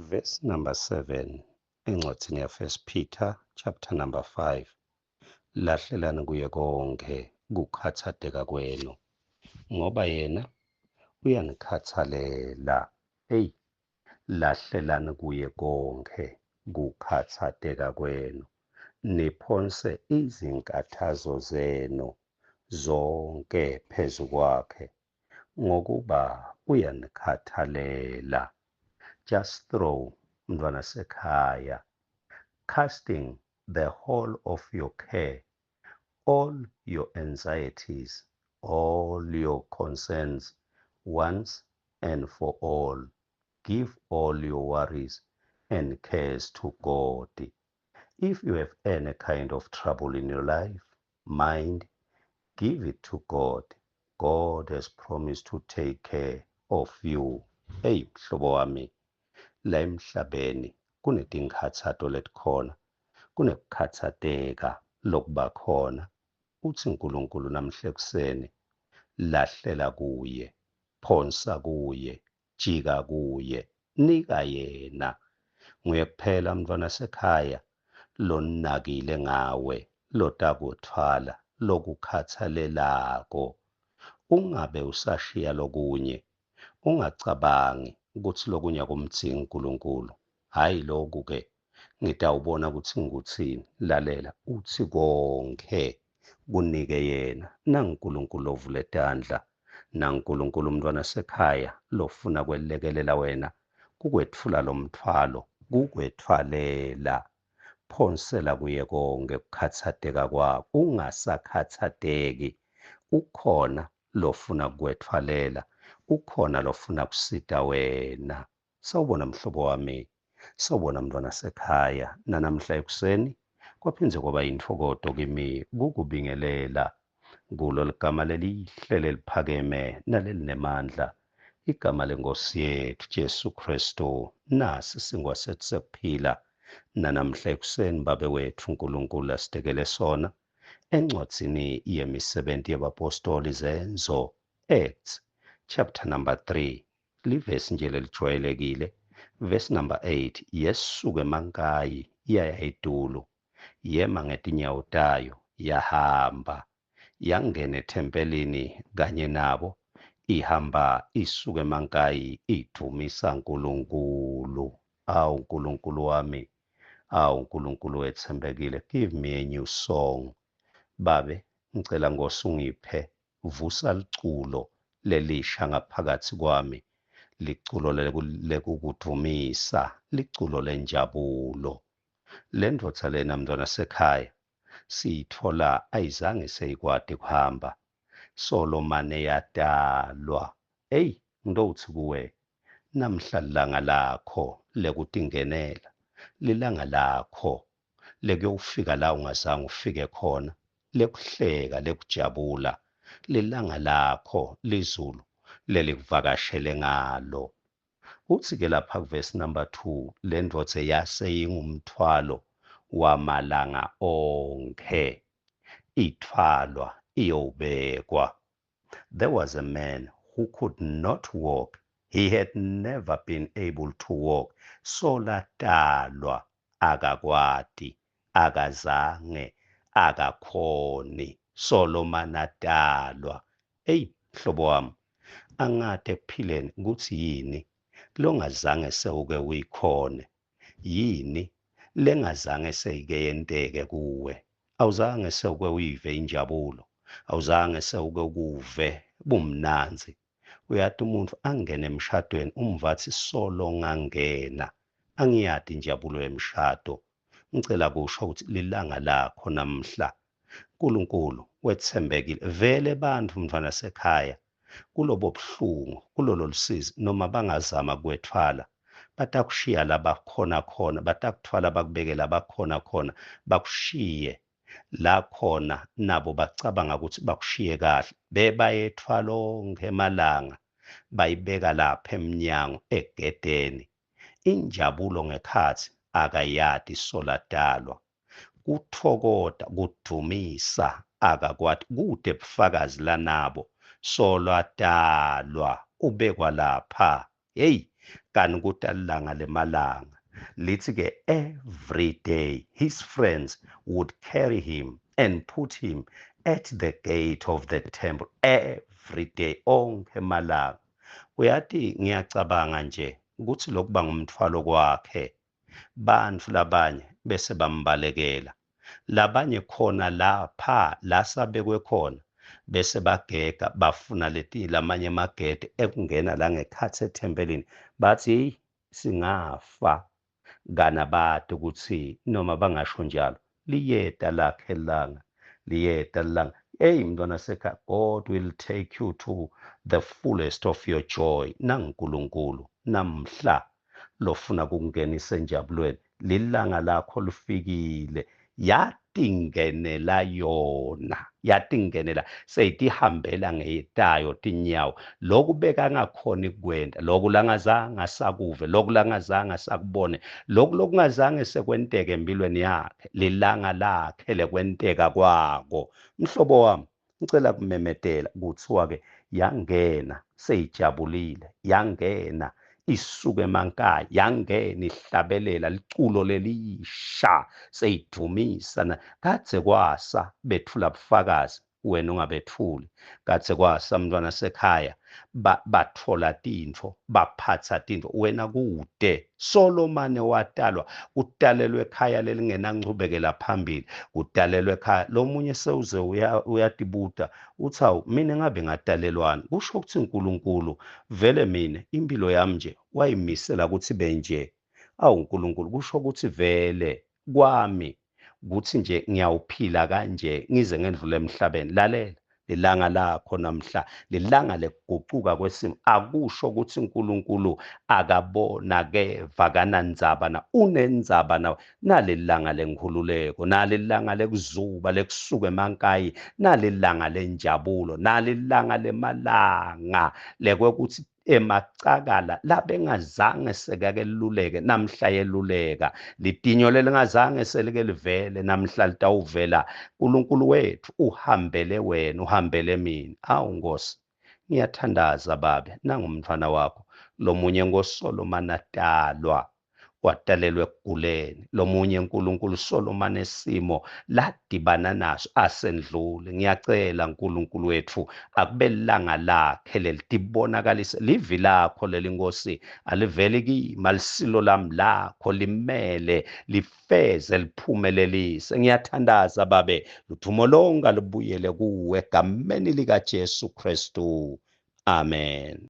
Verse number 7 encwadzini ya First Peter chapter number 5. Lahlelani kuye konke kukhatsateka kwenu, ngoba yena uyanikhatsalela. Hey, lahlelani kuye konke kukhatsateka kwenu, niphonse izinkathazo zenu zonke phezu kwakhe, ngokuba uyanikhathalela. Just throw, mntwana sekhaya, casting the whole of your care, all your anxieties, all your concerns, once and for all. Give all your worries and cares to God. If you have any kind of trouble in your life, mind, give it to God. God has promised to take care of you. Hey, mhlobo wami, la emhlabeni kunetinkhatsato letikhona, kunekukhatsateka lokuba khona. Uthi uNkulunkulu namhla ekuseni, lahlela kuye, phonsa kuye, jika kuye, nika yena. Nguye kuphela mntwana sekhaya lonakile ngawe, lotakuthwala, lokukhathalelako. Ungabe usashiya lokunye, ungacabangi ukuthi lokunye akumdzingi uNkulunkulu. Hhayi lokhu-ke ngitawubona ukuthi ngikuthini. Lalela, uthi konke kunike yena. NanguNkulunkulu ovule tandla, naNkulunkulu umntwana sekhaya lofuna kwelekelela wena, kukwetfula lo mthwalo, kukwethwalela. Phonsela kuye konke kukhatsateka kwakho, ungasakhatsateki. Ukhona lofuna kukwethwalela, ukhona lofuna kusita wena. Sawubona mhlobo wami, sawubona mntwana sekhaya. Nanamhla ekuseni kwaphindze kwaba yintfokoto kimi kukubingelela kulo ligama lelihle leliphakeme nalelinemandla, igama lenkosi yethu Jesu Kristu. Nasi singwa sethu sekuphila nanamhla ekuseni Babe wethu uNkulunkulu asitekele sona encwadzini yemisebenti yebapostoli Zenzo, Acts chapter number 3, livesi nje lelijwayelekile, verse number 8. Yesuka emankayi yaya etulu, yema ngetinyawo tayo, yahamba, yangena ethempelini kanye nabo, ihamba isuka emankayi idvumisa uNkulunkulu. Awu Nkulunkulu wami, awu Nkulunkulu wethembekile, give me a new song. Babe, ngicela Nkosi ungiphe, vusa liculo lelisha ngaphakathi kwami, liculo lekukudvumisa, liculo lenjabulo. Le ndvodza lena mntwana sekhaya siyitfola ayizange seyikwati kuhamba, solo mane yatalwa. Eyi, ngitowutsi kuwe, namhla lilanga lakho lekutingenela, lilanga lakho lekuyofika la ungazange ufike khona, lekuhleka, lekujabula, lilanga lakho lizulu lelikuvakashele ngalo. Uthi ke lapha kuvesi number 2, le ndvodza yase ingumthwalo wamalanga onkhe, ithwalwa iyobekwa. There was a man who could not walk. He had never been able to walk. Solatalwa akakwati, akazange, akakhoni, solomanadalwa. Eyi mhlobo wami, angade ekuphileni ukuthi yini longazange sewuke uyikhone, yini lengazange seyike yenteke kuwe. Awuzange sewuke uyive injabulo, awuzange sewuke ukuve bumnandzi. Uyati umuntu angene emshadweni umvathi solo ngangena, angiyati injabulo yemshado. Ngicela kusho ukuthi lilanga lakho namhla. uNkulunkulu wethembekile. Vele bantfu mntwana sekhaya kulobo buhlungu, kulolo lusizi, noma bangazama kwethwala, batakushiya labakhona khona, batakuthwala bakubeke labakhona khona, bakushiye la khona nabo bacabanga ukuthi bakushiye kahle. Bebayethwala onkhe emalanga, bayibeka lapha emnyango egedeni. Injabulo ngekhatsi akayati soladalwa. Kutfokota, kudvumisa akakwati, kude bufakazi lanabo solwadalwa ubekwa lapha. Hey, Kani kuta lilanga lemalanga. Lithi ke every day his friends would carry him and put him at the gate of the temple every day, onkhe malanga. Uyati, ngiyacabanga nje ukuthi lokuba ngumthwalo kwakhe, bantfu labanye bese bambalekela, labanye khona lapha la sabekwe khona bese bagega bafuna leti lamanye emagede ekungena la ngekhatsi ethempelini, bathi singafa kana bati ukuthi noma bangasho njalo liyeta lakhe langa, liyeta langa. Hey mntwana sekhaya, God will take you to the fullest of your joy. NanguNkulunkulu namhla lofuna kukungenisa enjabulweni, lilanga lakho lifikile. Yatingenela yona, yatingenela, seyitihambela ngeyetayo tinyawo. Loku bekangakhoni kukwenta, loku langazange asakuve, loku langazange asakubone, loku lokungazange sekwenteke empilweni yakhe, lilanga lakhe lekwenteka kwako. Mhlobo wami, ngicela kumemetela kuthiwa-ke yangena seyijabulile, yangena isuke emankaya, yangena ihlabelela liculo lelisha, seyidvumisa. Kadze kwasa bethula bufakazi, wena ungabethuli. Kadze kwasa mntwana sekhaya batfola tintfo, baphatsa tintfo, wena kude. Solomane watalwa, utalelwe ekhaya lelingenanchubekela phambili, utalelwe ekhaya lomunye sewuze uyatibuta uthi, awu mina ngabe ngatalelwani? Kusho ukuthi uNkulunkulu vele mina impilo yami nje wayimisela ukuthi benje. Awu uNkulunkulu, kusho ukuthi vele kwami kuthi nje ngiyawuphila kanje ngize ngendlule emhlabeni. Lalela, lilanga lakho namhla, lilanga lekugucuka kwesimo. Akusho ukuthi uNkulunkulu akabona keva kanandzaba na, unendzaba nawe. Nalelilanga lenkhululeko, nalelilanga lekuzuba lekusuka emankayi, nalelilanga lenjabulo, nalelilanga lemalanga lekwekuthi emacakala labengazange sekake luleke namhla yeluleka, litinyo lelingazange selike livele namhla litawuvela. uNkulunkulu wethu uhambele wena, uhambele mina. Awu Nkosi, ngiyathandaza babe, nangumntfwana wakho lomunye ngoSolomane atalwa watalelwa ekuguleni, lomunye uNkulunkulu Solomane esimo ladibana naso asendlule. Ngiyacela uNkulunkulu wethu, akube lilanga lakhe lelitibonakalise livi lakho leli Nkosi, aliveli kimi, alisilo lami, lakho limele lifeze liphumelelise. Ngiyathandaza babe, ludvumo lonke alubuyele kuwe egameni likaJesu Kristu, amen.